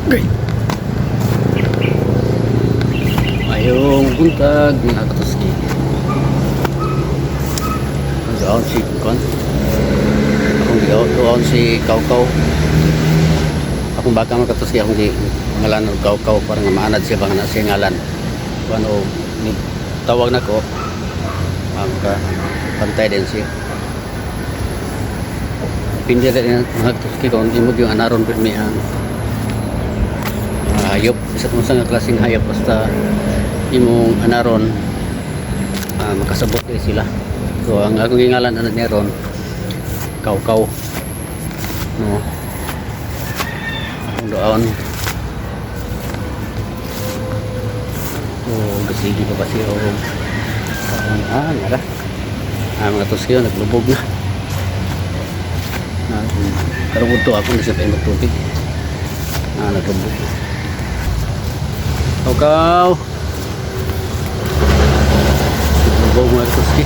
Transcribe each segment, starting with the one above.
Okay. Mayong buntag, mga katuski. Doon si Kon. Akong doon si Kaukaw. Akong baka, mga katuski, akong gi ngalan og Kaukaw para nga maanad siya ba nga na siya ngalan. Kuan o ni tawag nako. Ah, maka pantay din siya. Pindi din, mga katuski, kung imo yung anaron pirmi ang mga hayop, isa kung sa nga klaseng hayop, basta imong anaron, makasabot eh sila. So ang akong gingalan ana niya ron, Kaukaw, no? Akong doon. So gasigi pa ba siya o nara, mga tuskiyo, naglubog na na karon to. Ako na siya pa magtubig. Naglubog na. Kaukaw. Naglubog, mga tuski.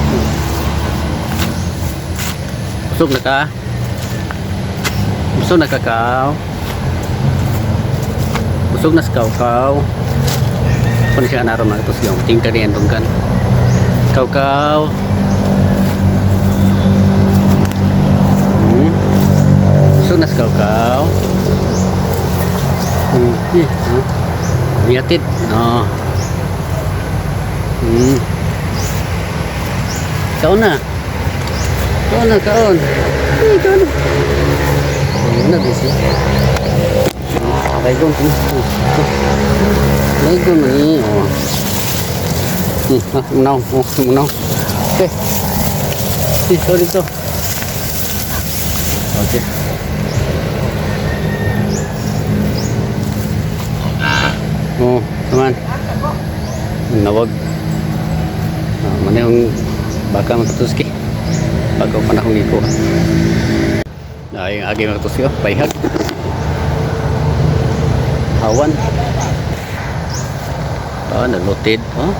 Busog na ka? Busog na ka, Kaw? Busog na si Kaukaw. Kung siya anaron, mga tuski, tingka niyan tungkan. Kaukaw. Busog na si Kaukaw. Eh, huh? Miyatid. No. Kaon na. Kaon na, kaon. Eh, kaon na. Kaon na, busy. Daigon. Daigon ni. Oh. Ah, munaw. Oh, munaw. Okay. Eh, sorry dito. Okay. Oh, naman. Nawag. Ah, yung baka, mga katuski. Bago pa na akong ikuha. Ay, ang agi, mga katuski, oh, payhag. Hawan. Ah, nagluted. Oh.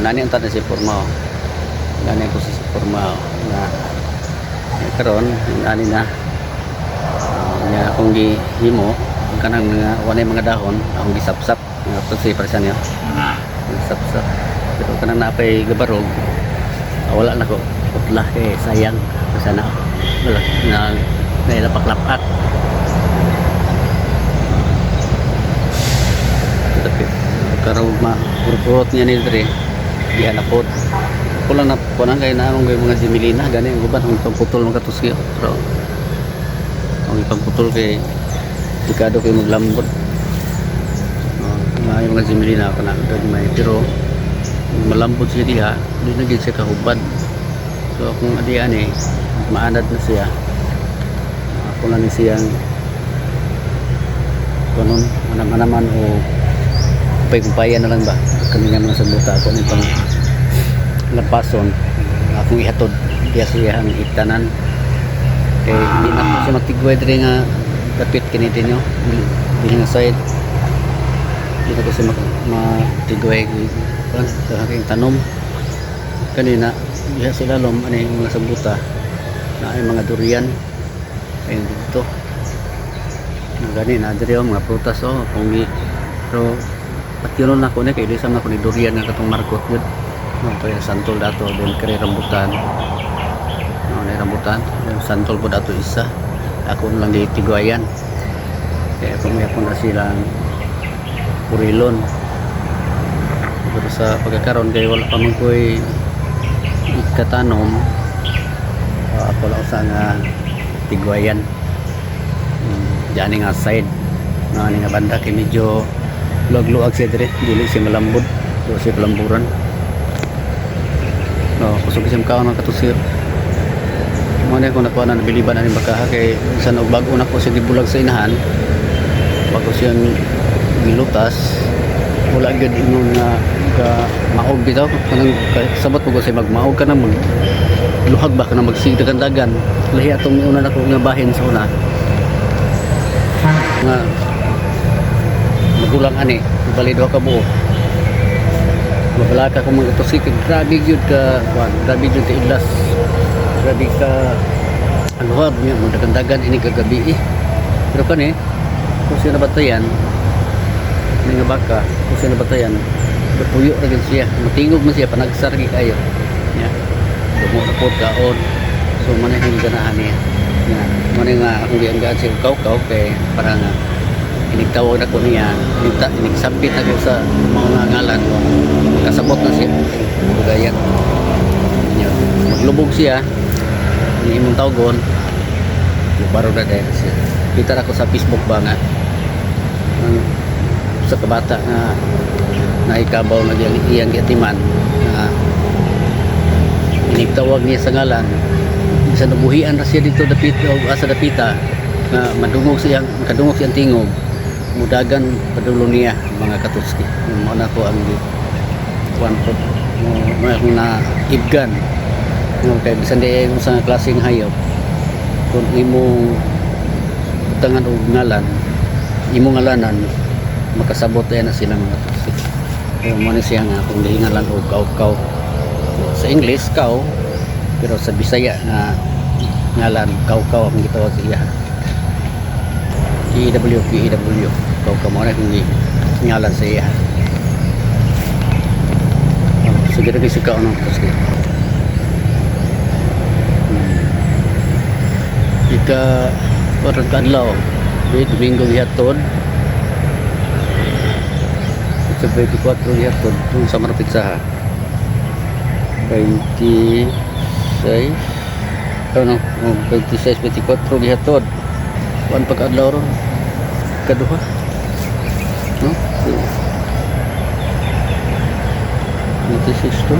Nani ang tanan si forma. Oh. Nani ko si forma, oh. Na eh, karon nani na. Nya akong gihimo ang kanang mga wanay mga dahon akong gisapsap, mga katuski, para sa niyo. Gisapsap. Pero kanang napay gabarog, wala na ko putla kay sayang sana wala na nailapak-lapak. Tapi karon ma purpurot niya ni dre diha na pod kulang na kulang kay naong kay mga similina gani ang uban ang pagputol, mga katuski, pero ang ipagputol kay delikado kay maglambot. Oh, mga yung mga similina kana gagmay pero malambot siya diha, di na gid siya kahubad. So kung adian eh maanad na siya, ako lang ni siyang kunon manaman o kumpay-kumpayan na lang ba kami nga mga sabuta ako ni pang lapason akong ihatod diya sa iyang itanan kay hindi na po siya matigway diri nga dapit kini dinyo dili nga side. Hindi na ko siya matigway kuan sa aking tanom kanina diha sa ilalom ano yung mga sabuta na ay mga durian ayun dito na gani na diri, oh, mga prutas, oh, kung pero patiro na ko ni kay lisam na ko ni durian nga katong markot gud, no? Kaya santol dato then kay rambutan, no? Ni rambutan then santol po dato isa ako lang gitigwayan kaya kung may na silang purilon. Pero sa pagkakaroon kay wala pa man ko'y ikatanom, ako lang usa nga tigwayan. Diyan nga side na ani nga banda kay medyo luag-luag siya dire, dili siya malambot do siya palamburan, no? Kusog siya kaon ng katusir mo na kung nakuha na nabiliban na ni bakaha kay bisan og bag-o na ko siya gibulag sa inahan, bago siyang gilutas, wala gyud ingon nga ka maog bitaw kanang sabot mo ko siya magmaog ka na mag luhag ba ka na magsigdagan-dagan. Lahi atong una nako nga bahin sa una nga magulang ani bali duha ka buok. Mabalaka ko, mga katuski, kay grabe gyud ka kuan, grabe gyud ka ilas, grabe ka aluhag niya magdagandagan ini kagabi eh. Pero kani Kung siya nabantayan, ni nga baka, kung siya nabantayan, kapuyo ra gid siya. Matingog man siya, panagsar gid kayo. Yeah. Dumo ra pod kaon. So man yung ganahan niya. Nga, man nga akong gianggaan siya og kaw-kaw kay para nga inigtawag na ko niya, inigsabit ako sa mga ngalan, kasabot na siya. Dugayan. Nya, maglubog siya, ni imong tawgon, baro na dahil siya. Kita ra ko sa Facebook ba nga ang sa kabata nga naikabaw na iyang, iyang giatiman nga inigtawag niya sa ngalan, bisan nabuhian ra siya dito dapit o asa dapita nga madungog siyang makadungog siyang tingog, mudagan padulo niya, mga katutski. Mao na ko ang kuan po, mo akong na ibgan no, kay bisan di ay usa nga klaseng hayop, kung imong butangan og ngalan, imong ngalanan, makasabot ay na sila, mga katutski. Kaya mo ni siya nga akong gihingalan og kaw-kaw. Sa English cow, pero sa Bisaya nga ngalan, kaw-kaw ang gitawag sa iya. EW PEW, kaw-kaw mo na akong ngalan sa iya. Oh, sige ra si kaw no kasi. Ika parang kadlaw di Domingo gihatod sa 24 gihatod kung sa marapit sa 26, ano, oh, 26, 24 gihatod, kuan pagka-adlaw ron, kaduha, no, 26 to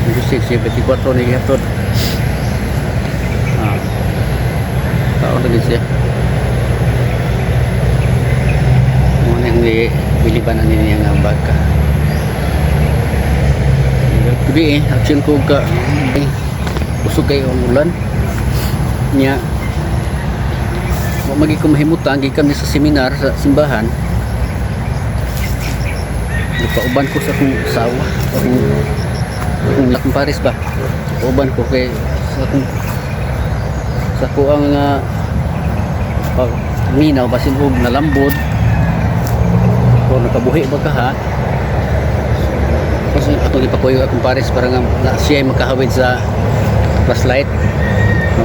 26, 24 ni gihatod. Ah, kaon na gid siya. Mo na yung biliban ani niya nga baka. Gabi eh, action ko ka eh, usog kayo ang ulan niya. Wa magi ko mahimutan gikan mi sa seminar sa simbahan. Nagpauban ko sa akong asawa, akong lakang pares ba. Pauban ko kay sa akong sa kuang nga pag minaw, basin og nalambod o nakabuhi ba ka ha. Kasi atong ipakuyog akong pares para nga na siya ay makahawid sa flashlight.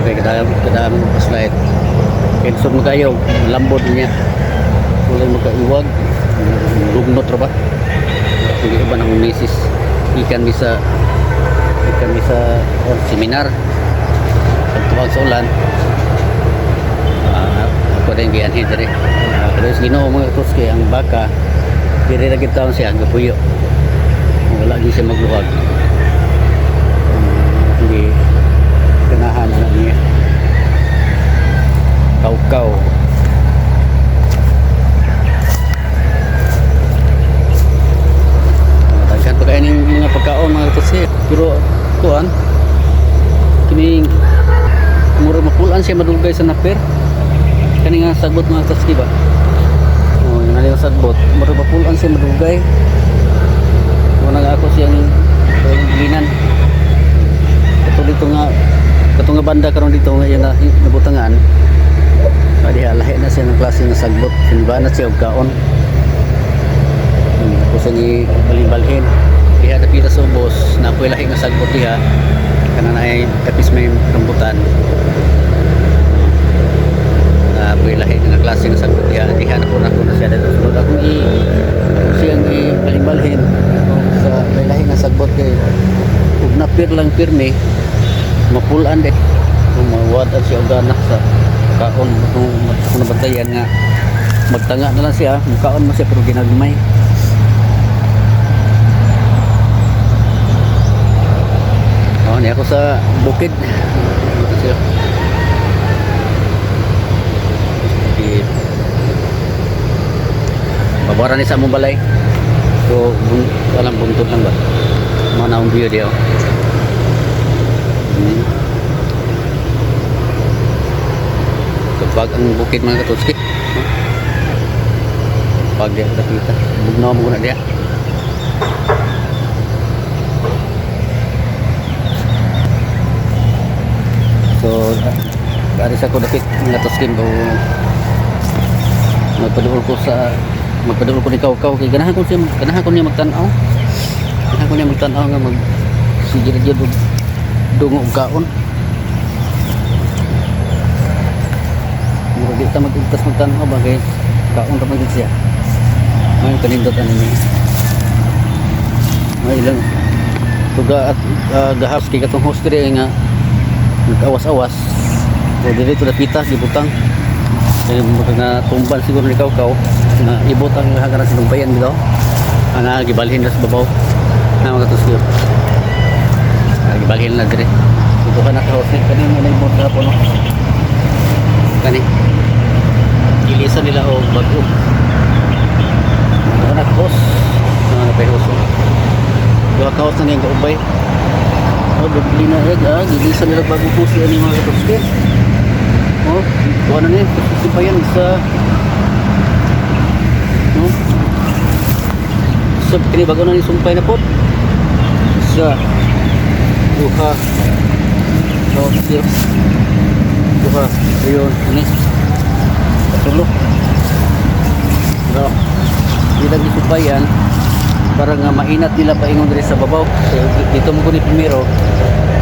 Okay, kadam kadam flashlight. Kay lisod mo kayo, malambod niya. Wala makaiwag, lugnot ra ba? Hindi ba ng misis ikan mi sa oh, seminar. Pagtuwag sa ulan, ah, ako din gianhi diri. Ah, pero sa Ginoo, mga katuski, ang baka diri ra gid taon siya gapuyo. Wala gyud siya magluhag. Hindi ganahan na niya. Kaw-kaw. Daghan pa kayo ng mga pagkaon, mga katuski. Pero kuan kining mura mapulan siya madugay sa naper. Kani nga sagbot, mga katuski ba? Oh, yung nga sagbot, mura mapulan siya madugay. Muna nga ako siyang ginan. Kato dito nga, kato nga banda karon dito nga iya na nabutangan. Kadi lahi na siya ng klase nga sagbot. Siniba na siya og kaon. Ako sa ni balhin-balhin. Diha dapita sa ubos, na ako'y lahi nga sagbot diha. Kana na ay tapis may rambutan. Na ako'y lahi nga klase nga sagbot diha. Diha na po na siya dito. Sunod akong i siyang i balhin-balhin sa may lahi nga sagbot kay ug napir lang pirmi mapulan de kung mawad siya og gana sa kaon. Kung kung nabantayan nga magtanga na lang siya, mukaon man siya pero ginagmay. Oh, niya ako sa bukid. Ito siya. Bukid. Babara ni sa among balay. So, walang buntod lang ba? Mga naong view diyo. Kapag ang bukid, mga katuski. Huh? Pag diya dapita. Bugnaw mo na diya. So, Kari sa ko dapit nga tuskin ko, magpaduol ko ni Kaw kay ganahan ko niya magtan-aw. Ganahan ko niya magtan-aw nga mag sige ra gyud og dungo og kaon. Murag di ta mag-igtas magtan-aw ba kay kaon ra man gyud siya. May kanindot ani ni. May ilang tuga at gahas kay katong host diri nga nag-awas-awas. So diri to dapita gibutang. Kay murag na tumban siguro ni Kaw na ibutang nga hanggang sa lungbayan dito. Ana gibalhin na sa babaw. Na mga tusyo. Gibalhin na dire. Ito ka na ka host ni kani mo na ibot na po, no. Kani. Gilisan nila og bag-o. Ito ka na ka host. Na pay host. Duha ka host na niyang kaubay. Oh, dubli na eh, gilisan nila bago po siya ni mga katusyo. Oh, kuha na niya, pa yan sa, no? Sa kini bago na ni sumpay na po. Sa duha. So, siya. Duha. Ayun, ini. Katulo. Pero, di lang isumpayan para nga mainat nila paingon diri sa babaw. So, dito mo ni primero,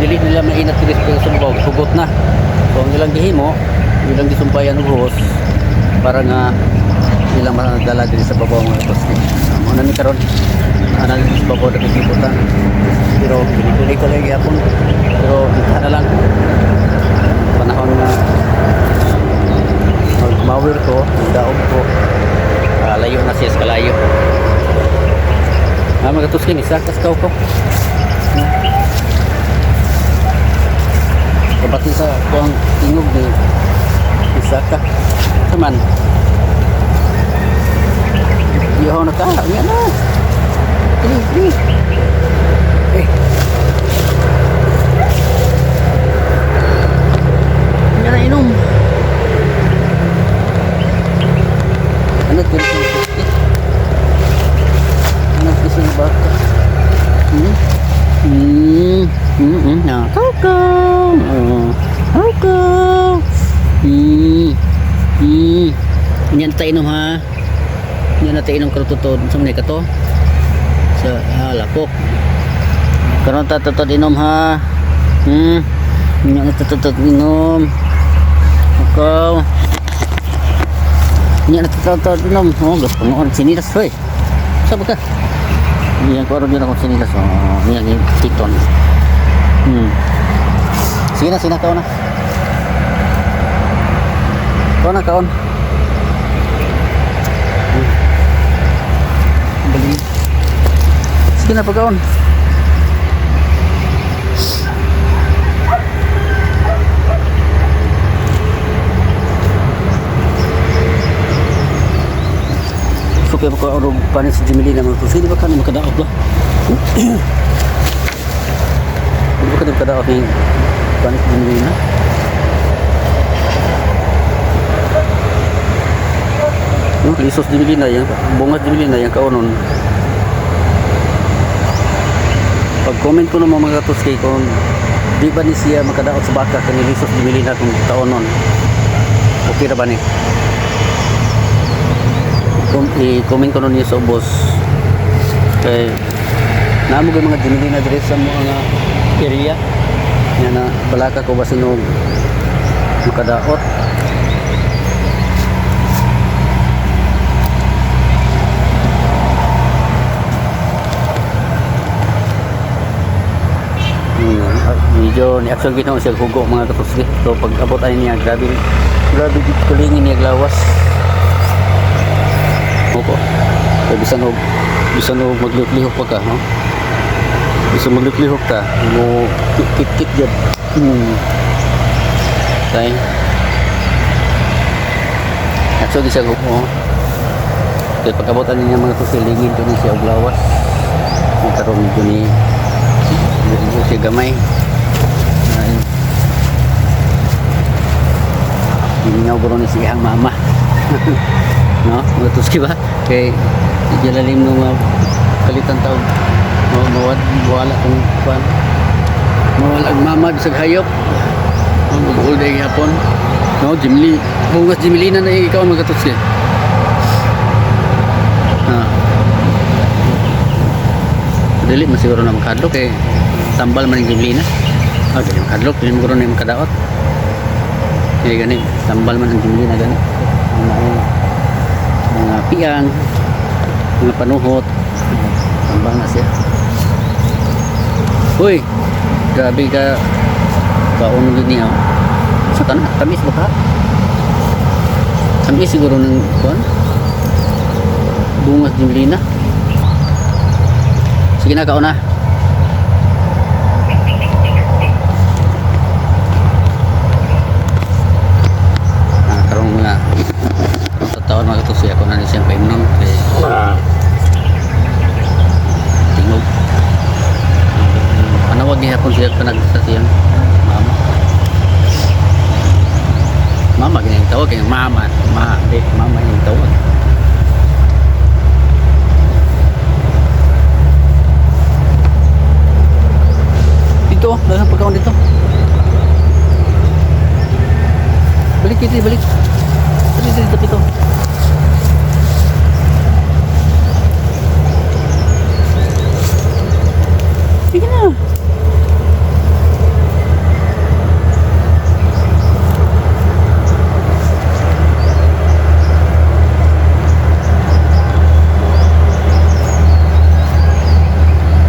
dili nila mainat diri sa babaw, hugot na. So, ang ilang gihimo, ilang gisumpayan og hose para nga ilang madala diri sa babaw, mga katuskin. Mao na ni karon. Ana sa babaw dapit gibutan. Pero dili ko lang gihapon. Pero kita na lang panahon nga magmawir ko, daog ko. Layo na siya sa kalayo. Mga katuskin, isa kas kaw ko. Kabati sa kuang tingog ni Isaka. Saman. Ihaw na ka. Nga na. Dili, dili. Eh. Nga na inom. Ano ito? Ano ito sa baka? Hmm? Hmm. Hmm. Hmm. Na. Kau. Oh. Kau. Hmm. Hmm. Yan tayo inom ha. Yan na tayo inom karututod. Sa mga kato? Sa lakok. Karon ta tutod inom ha. Yan na tutod inom. Ikaw. Yan na tutod inom. Oh, gusto mo sinilas hoy. Sa ka? Yan ko ron yun akong sinilas. Oh, yan yung titon. Sige na, sige na, kaon na. Kaon na, kaon. Bali. Sige na, pagkaon. So kaya ko orog panin sa Jimmy naman ko. Sige ba ka na makadaot ba? Di ba ka na makadaot ni panin sa Jimmy na? No, lisos Jimmy na yan. Bungas Jimmy na yan kaonon. Pag comment ko ng mga katuskay kung di ba ni siya makadaot sa baka kani lisos Jimmy na kung taonon. Okay ra ba ni? I-comment ko nun niya sa ubos kay naamo gyud mga dinili na diri sa mga area nga na balaka ko basin og makadaot. Medyo ni actual ginawa siya hugo, mga katusgi. So pag abot ay niya, grabe grabe gid kulingin niya lawas ko. Kaya bisan og maglihok-lihok pa ka, no? Bisan maglihok-lihok ka, mo kit-kit gyud. Kay actually siya hugo. Kaya pag abot ani niya, mga tusgi, lingin ko niya siya og lawas. Kung karon medyo ni medyo siya gamay. Ay. Gimingaw ko ron ni siyang mama. No? Mga tuski ba? Kay medyo lalim nung kalitan tawag. Mawad, wala kung kuan. Mawala ang mama bisag hayop. Ang buol day gihapon. No, Jimli. Bungas Jimli na na ikaw mga katutsi. Ah. Dili man siguro na makadlok kay tambal man yung Jimli na. Ah, dili makadlok, dili man siguro na yung makadaot. Kaya gani, tambal man ang Jimli na gani. Ang mga piang, mga panuhot, tambal na siya. Uy, grabe ka kaon gid niya. Sa kanan, tamis ba ka? Tamis siguro ng kuan. Bungas Jimlina. Sige na, kaon na. Ah, karong mga karong sa taon mga katusi ako na ni siyang paimnon kay tingog. Panawag gihapon siya panag sa siyang mama. Mama gini ang tawag kay mama, ma, di mama yung tawag. Dito, daghang pagkaon dito. Balik dito, balik. Dito, dito, dito. Sige na.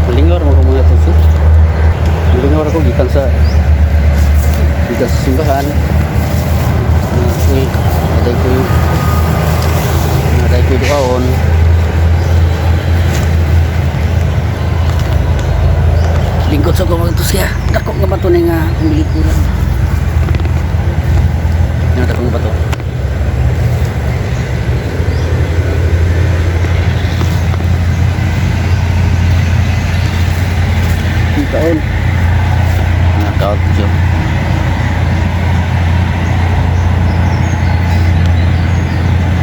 Malingor mo ko mga tusi. Malingor ako gikan sa simbahan. Aday ko duaon. Lingkod sa ko mga tusi ha. Dako nga bato ni nga akong likuran. Nga dako nga bato. Ang kaon. Mga kaon siya.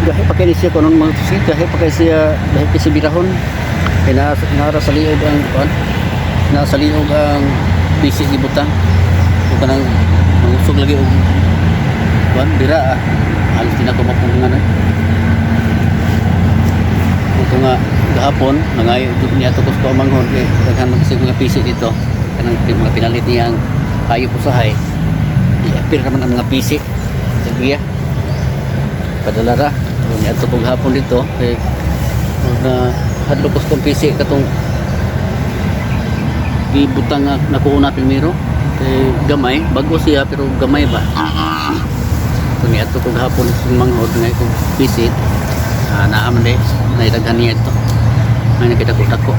Gahi pa kay siya kunon mga tusi, gahi pa kay siya, gahi kay siya birahon. Kay na nara sa liog ang kuan. Nasa liog ang bisi gibutang. Ug kanang mangusog lagi og kuan bira ah. Halos di na ko mapungan eh. Ito nga gahapon nangayo jud niya ato ko sa pamanghon kay daghan man kasi mga pisi dito. Kanang mga pinalit niyang hayop usahay. Iapir naman ang mga pisi sa giya. Padala ra. Niya ato ko gahapon dito kay na hadlok ko sa kong pisi katong gibutang nga nakuha na primero kay gamay, bago siya pero gamay ba. Ito niya ato ko gahapon sa manghod nga ko visit. Ah, naa man di naidaghan niya ito. May nakita ko dako.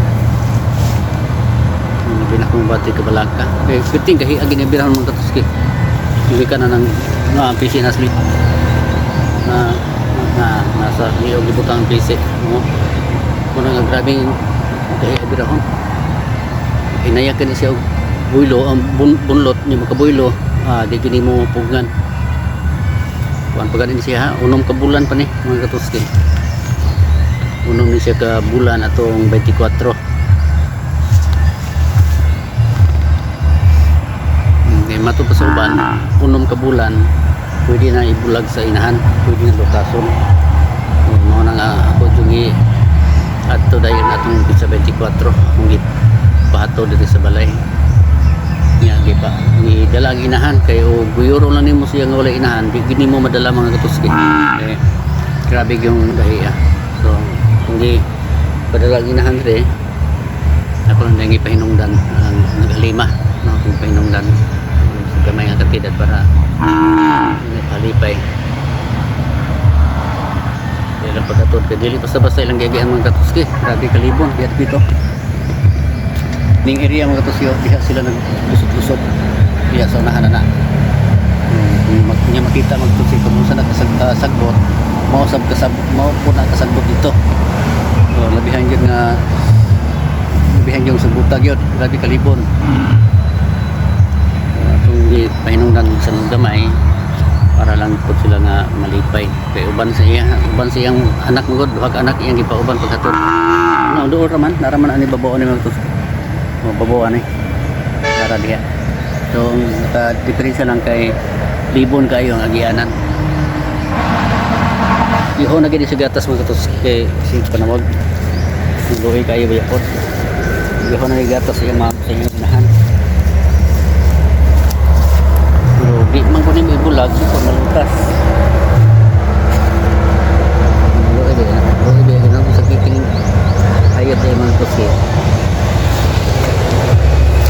Hindi na akong bati kabalaka. Eh, piting kahi agi niya birahon mga katuski. Hindi ka na ng nga ang PC na sleep. Na na nasa liog gibutang ang PC. No? Muna nga grabing kahi birahon. Hinayak ni siya og buylo ang bunlot niya makabuylo, ah, di gini mo pugngan. Kuan pa ganin siya ha, 6 ka bulan pa ni mga katuski. 6 ni siya ka bulan atong 24. Hindi mato pa sa uban, 6 ka bulan, pwede na ibulag sa inahan, pwede na lukason. Mao na nga ako jungi adto dayon atong pizza 24 akong gipahato diri sa balay. Nga gipa gidala ang inahan kay og guyuro lang nimo siya nga walay inahan, di gini mo madala mga katuski. Eh, grabe yung gahi ah. So, kung di padala ang inahan diri, ako lang nang ipahinungdan ang nag-alima, no, akong pahinungdan sa gamay nga kantidad para palipay. Dili lang pagkatod kay dili basta-basta ilang gigian mga katuski. Grabe kalibon diha dito. Ning area mga katuski, oh, diha sila naglusot-lusot. Diha sa unahan na na. Kung niya makita magtusi kung unsa na kasagbot, mao sab kasab mao po na kasagbot dito. So, labihan gyud nga labihan gyud sa butag yun. Grabe kalibon. Atong gi pahinungdan sa gamay para lang pud sila nga malipay kay uban sa iya, uban sa iyang anak mo gud, duha ka anak iyang gipauban paghatod no duol ra man, nara man ani babaon ni mga tus, oh, babaon ani nara diha. So naka-diferensya lang kay libon kayo ang agianan. Iho na gid sa gatas, mga katuski, kay si panawag. Luoy kayo ba yapon. Iho na gid gatas sa iyang mama sa iyang inahan. Pero di man ko nimo ibulag ko malutas. Luoy ba? Luoy ba ganun sa kikining hayop ay, mga katuski.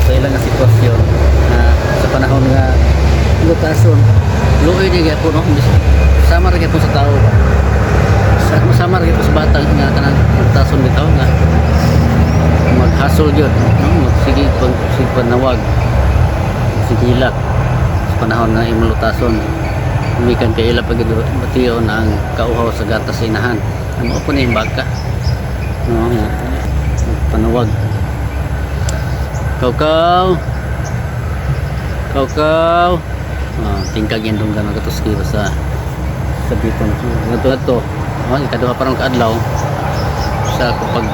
Sa ilang nga sitwasyon na sa panahon nga lutason, luoy di gyapon, no? Sama ra gyapon sa tao ba, sa sama ra gyapon sa bata nga kanang lutason bitaw nga maghasol gyud, no? Magsige pag sige panawag, sigilak sa panahon nga imong lutason, mikan kay ila pag bation ang kauhaw sa gatas sa inahan. Ano po na yung baka, no? Nga panawag, "Kaw kaw, kaw kaw." Ah, tingkag yan dong mga katuski basta sa biton ngadto to, oh, ikaduha pa ron kaadlaw sa kapag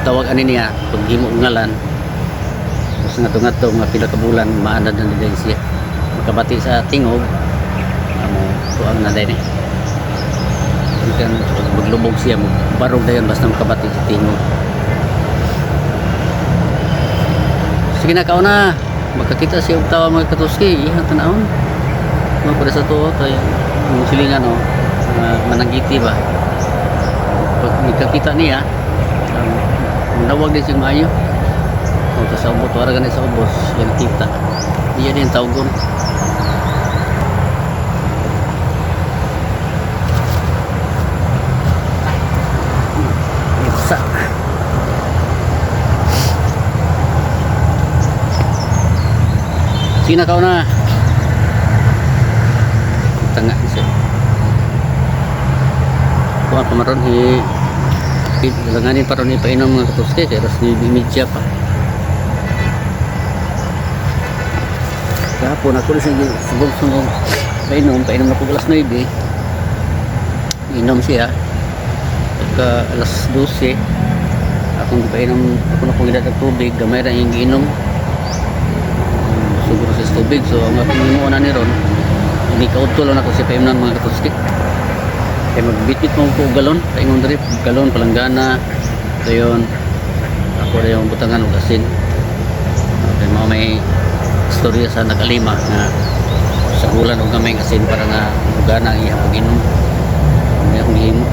tawag ani niya paghimo og ngalan. Basta ngadto ngadto mga pila ka bulan, maanad na din siya makabati sa tingog amo tuang na din eh. Ikan maglubog siya, barog dayon basta makabati sa tingog. Sige na, kauna. Magkakita siya og tawa, mga katuski, ihang tanawon. Mga para sa tuo kay ang silingan, no, mananggiti ba. Pag nagkakita niya, nawag din siya maayo. Kung sa ubos, wala gani sa ubos, yan kita. Iya din tawgon. Isa. Sige na, kauna. Tanga siya. Kuha pa maron hi langanin pa ron ipainom, mga katuski, kay alas 9:30 pa. Kahapon ako rin siya subog sungog painom, painom na ko alas 9. Inom siya. Pagka alas 12, akong painom, ako na kong idatag tubig, gamay ra yung giinom. Siguro sa tubig. So ang akong himuon na ni ron, hindi kaudto lang ako siya paimnan, mga katuski. Kaya magbitbit mo ko galon, paingon diri, galon palanggana. Dayon ako rin yung butangan og asin. Okay, mao may istorya sa nakalima nga sa ulan og gamay ang asin para nga mugana ang iyang pag-inom. May akong gihimo.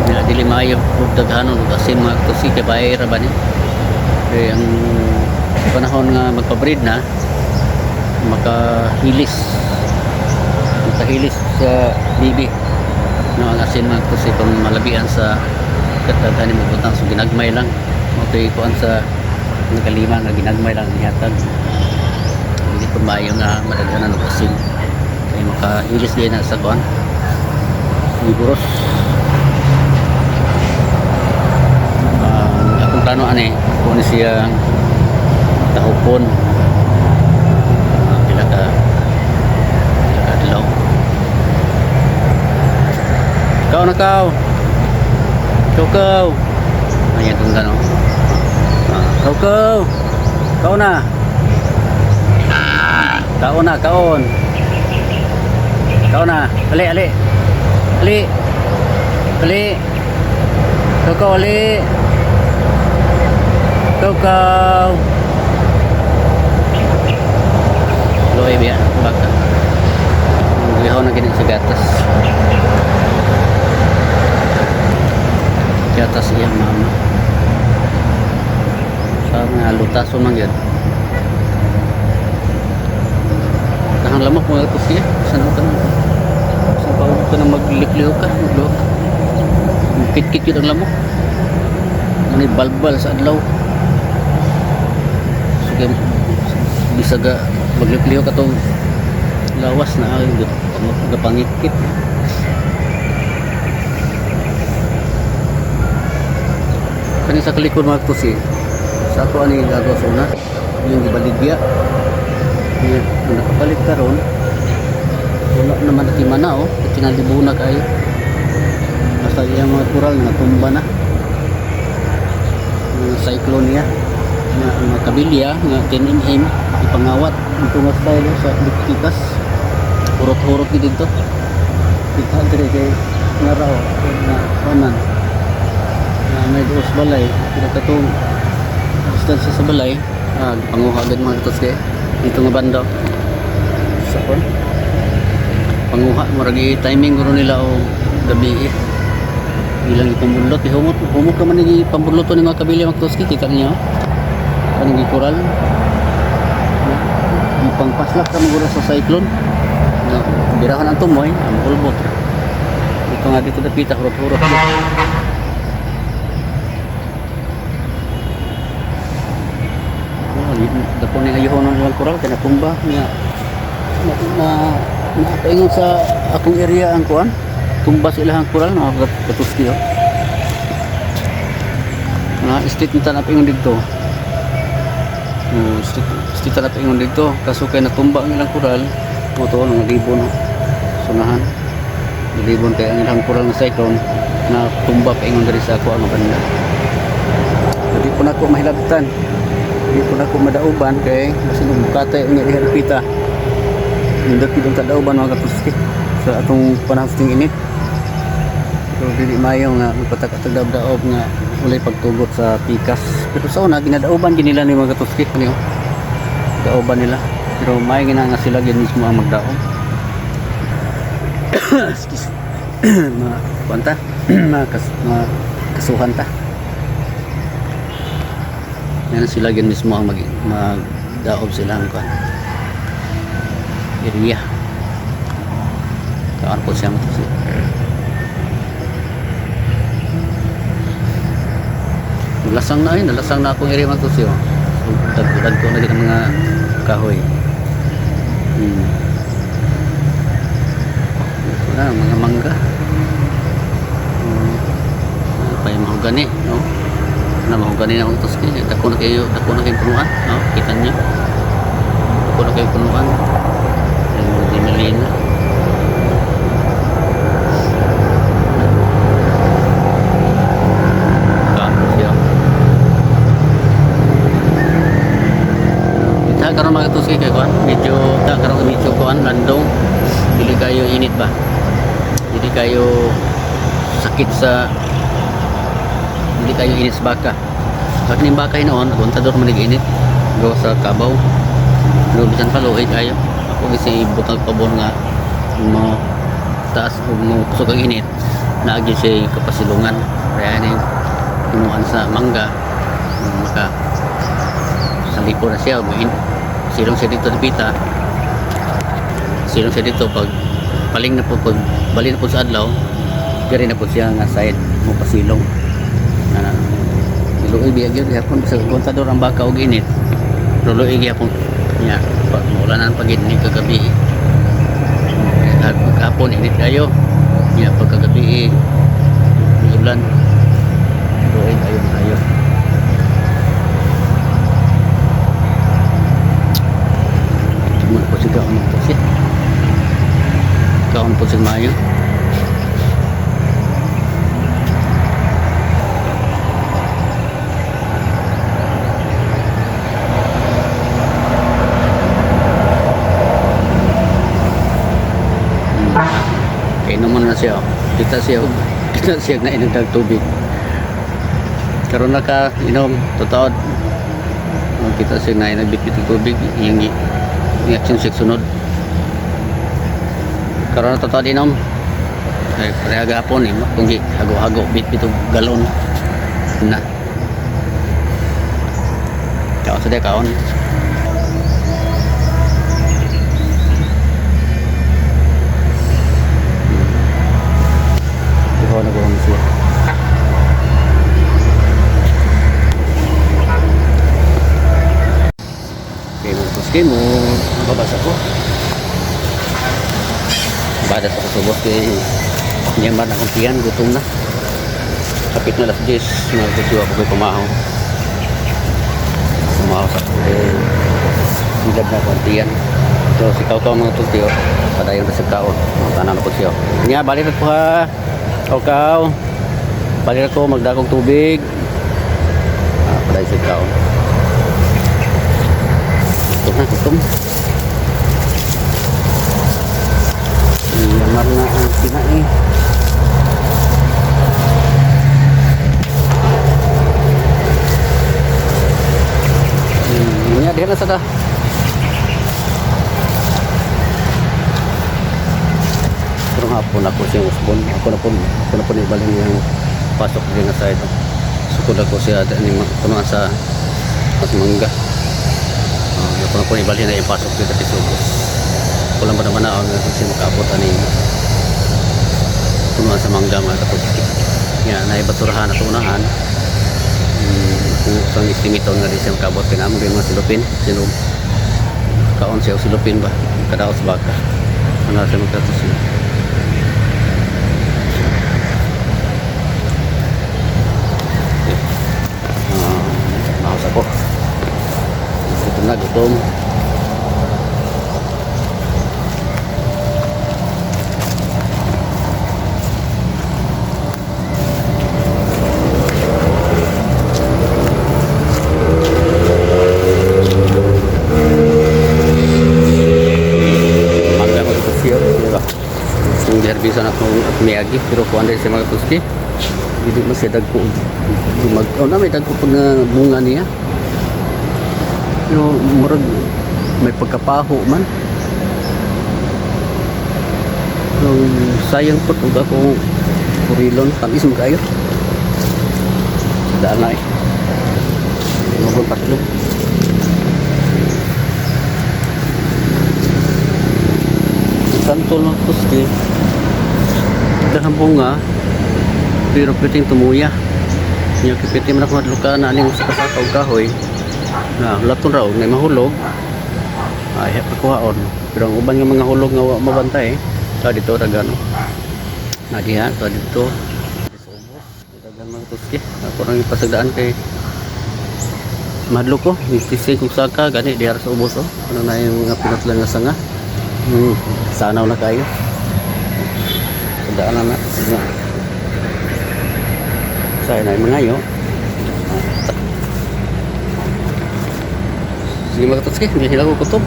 Nga dili maayo og daghanon og asin, mga katuski, kay bahay ra ba ni. Kay ang panahon nga magpa-breed na, makahilis makahilis sa bibi, no, ang asin, mga katuski, kung malabian sa kataghan mo butang. So ginagmay lang mo to'y kuan sa nakalima nga ginagmay lang ang ihatag. Hindi po maayo nga madaghanan og asin kay makahilis din na sa kuan liburos. Ang akong plano ani kung ano siya tahupon, pila ka adlaw. Kaw na, kaw kaw kaw. Ayan kung gano'n. Kaw kaw, kaw na, kaon na, kaon, kaon na. Ali, ali, ali, ali, kaw kaw, ali, kaw kaw. Luoy biya baka. Lihaw na gini sa gatas, gatas iyang mama sa nga lutaso man gyud. Kahang lamok, mga katuski. Saan ka na saan pa ka na magliklihok ka, magluhok, kit-kit yun ang lamok. Ano, balbal sa adlaw. Sige, bisaga magliklihok ka tong lawas na ay gapangikit. Kani sa kalikod, mga katusi, sa ato ani gagawa sa una yung gibaligya niya. Ang nakapalit karon, wala naman natima na, oh, tinalibuna kayo. Basta iyang mga kural natumba na. Mga cyclone niya nga mga kabilya nga 10 mm ipangawat ito nga style oh, sa pikas hurot-hurot gid dito kita dire kay nga raw na kanan na may duos balay pero katong distansya sa balay, panguha agad mga katos kay dito nga banda sa kon panguha, murag timing guro nila o gabi eh. Ilang ipambulot eh, humot humot ka man ni pambulot ni mga kabilya mga katoski. Kita niyo kaning koral ipangpaslak ka maguro sa cyclone na birahan ang tumoy ang ulbot dito nga dito dapita hurot-hurot. Oh, dako ni ayuhon ng ilang koral kay natumba niya na na nakaingon sa akong area ang kuan tumba sa ilahang koral mga katuski oh. Na street ni tanap ingon didto. Oh, street street tanap ingon didto kaso kay natumba ang ilang koral mo to ng libon sunahan libon kay ang ilang koral na cyclone na tumba pa ingon diri sa ako ang banda. Di po na ako mahilabtan, di po na ako madauban kay basin og bukatay ang area pita. Nindot gid ang kadauban mga katuski sa atong panahon sa init. Pero dili maayo nga magpatak atong daog nga walay pagtugot sa pikas. Pero sa una ginadauban gid nila ni mga katuski niyo. Dauban nila. Pero maayo gina nga sila gid mismo ang magdaog. Excuse. Ma kuan ta? Ma, kas, ma kasuhan ta. Yan sila gid mismo ang magdaob sila ang kuan. Area. Kaan po siya matusi. Nalasang na yun, nalasang na akong area mga tusi. Oh. So, dagko na din ang mga kahoy. Ito na, mga mangga. Ano pa yung mahugani, no? Na mahugani na akong tusi. Dako na kayo punuan, no? Kita niyo. Dako na kayo punuan. Yung Dimelina. Kaan po siya. Ita karon mga tusi kay kuan, medyo ta karon medyo kuan landong. Dili kayo init ba? Dili kayo sakit sa dili kayo init sa baka. Sa kining baka noon, aguantador man init gawa sa kabaw. Pero bisan pa luoy kayo. Ako gisi butang pabor nga mo taas ug mo kusog ang init naagi siya kapasilungan. Kaya ni punuan sa mangga maka salipo na siya mo silong siya dito dipita, silong siya dito pag paling na po pag bali na po sa adlaw diri na po siya nga side mo pasilong na niluoy biya gyud gihapon sa kontador ang baka og init, luloy gihapon niya pag maulanan pag ni kagabi at hapon init kayo niya pagkagabi ulan, luoy kayo kayo. Tungod po siya kaon po siya. Kaon po siya maayo. Kainom na siya. Oh. Kita siya. Oh. Kita siya na inagdag tubig. Karon na ka inom totoo. Oh, kita siya na inagbitbit ng tubig. Yung reaction siya sunod. Karon na totoo inom. Ay, pareha gahapon eh. Kung hago-hago, bit-bit og galon. Na. Kaon sa kaon. Ihaw na gawin siya. Okay, mga tuski mo, babasa ko. Badas ako sa boss kay Myanmar na akong tiyan, gutom na. Kapit na alas 10, mga tuski ako kay pumahaw. Pumahaw sa ako kay hilad na akong tiyan. So, si Kaw Kaw mga tuski, oh. Padayon na sa kaon. Mga tanan na po siya. Nga, balik na ko ha. Kaw Kaw. Balik ako, magdakong tubig. Dahil sa kaon. Gutom na, gutom. Yamar na ang kinain. Nya diha na sa ta. Pero hapon ako siyang usbon. Ako na po ibalhin niyang pasok din na sa ito. Sukod ako siya ni punuan sa mas mangga. Ako na po ibalhin na ipasok dito sa subos. Kulang pa naman na ako nga siya makaabot ani punuan sa mangga, mga katutki. Nga naibasurahan at unahan. Kung isang estimate nga di siya makaabot kay namo mga silupin. Sino kaon siya og silupin ba? Kadaos baka. Ano siya magkatos siya. Maus ako. Gutom na, gutom. Mangga, mga tuski, oh. Di ba? Kung diharbisan ako at miyagi, pero kuan din siya, mga tuski. Hindi mo siya dagko. Dumag, oh, na may dagko pag na bunga niya. Pero murag may pagkapaho man. Pero sayang po ug ako kurilon, tamis mo kayo. Daan na eh. Mabon tatlo. Ang santol ng tuski. Daghang bunga pero piting tumuya. Nya kipiti man ako madluka na aning sa kasaka og kahoy. Na laton raw na mahulog. Ay kuhaon. Pero ang uban nga mga hulog nga wa mabantay ta dito ragano. Na diha ta dito. Sa ubos, daghan mga tuski. Ako rang ipasagdaan kay madlok ko. Tisig kong saka gani diha sa ubos oh. Ano na yung mga pinutlan nga sanga. Sanaw na kayo. Sagdaan na na. Na. Sa na yung mga yo. Sige, mga katotski, hindi sila ko kutob.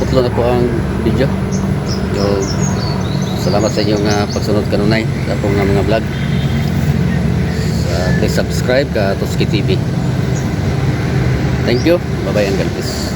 Putlo na po ang video. So, salamat sa inyong pagsunod kanunay sa akong mga vlog. Please subscribe ka Totski TV. Thank you. Bye-bye and God bless.